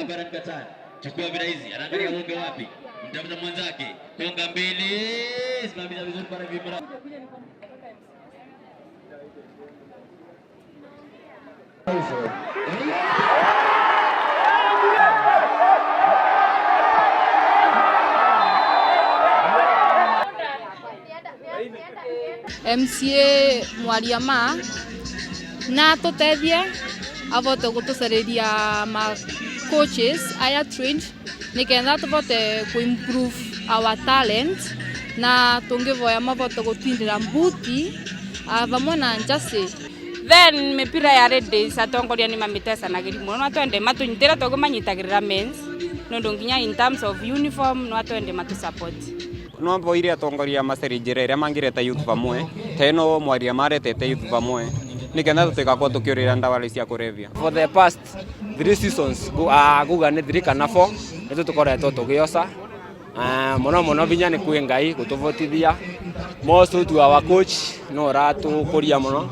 Chukua virahizi, anaangalia uonge wapi, mtafuta mwenzake, konga mbili, simamisha vizuri pale vibra. MCA mwaria ma na atuteithie avote gutucariria ma coaches aya trained niketha tuvote ku improve our talent na tungivoya mavote gutwindira mbuti vamwe na njasi. Then mipira ya ladies atongoria ni mamitecanagiri muno no twende matunyitira toguo manyitagirira mens nundu nginya in terms of uniform no twende matu support. No mboire atongoria macari njira iria mangireta youth vamwe ta ino mwaria maretete youth vamwe nikenda tutigakorwo tukiurira ndawa cia kurevya. For the past 3 seasons nguga ni 3 kana 4 nitu tukoretwo tugioca muno muno vinya ni kwi Ngai gutuvotithia most to our coach no uratukuria muno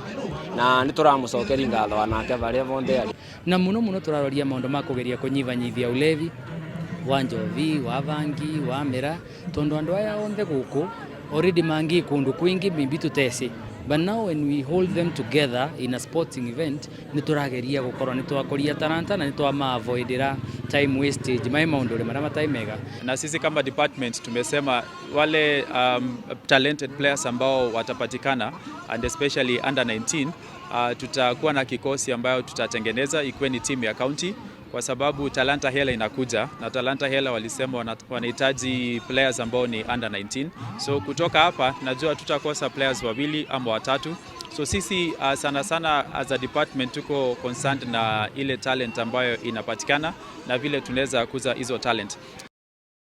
na ni turamucokeria ngatho anake varia vonthe ari. Na muno muno turaroria maundu ma kugeria kunyivanyivia ulevi wa njovi wa vangi wa mira tondu andu aya onthe guku already mangi kundu kwingi mimbi tutesi. But now when we hold them together in a sporting event, ni turageria gukorwo ni twakoria talanta na ni twama-avoidira time wastage mai maundu maria matai mega. Na sisi kama department tumesema wale talented players ambao watapatikana and especially under 19, tutakuwa na kikosi ambayo tutatengeneza ikuwe ni timu ya county, kwa sababu Talanta Hela inakuja na Talanta Hela walisema wanahitaji players ambao ni under 19. So kutoka hapa najua tutakosa players wawili ama watatu. So sisi sana sana as a department tuko concerned na ile talent ambayo inapatikana na vile tunaweza kuza hizo talent.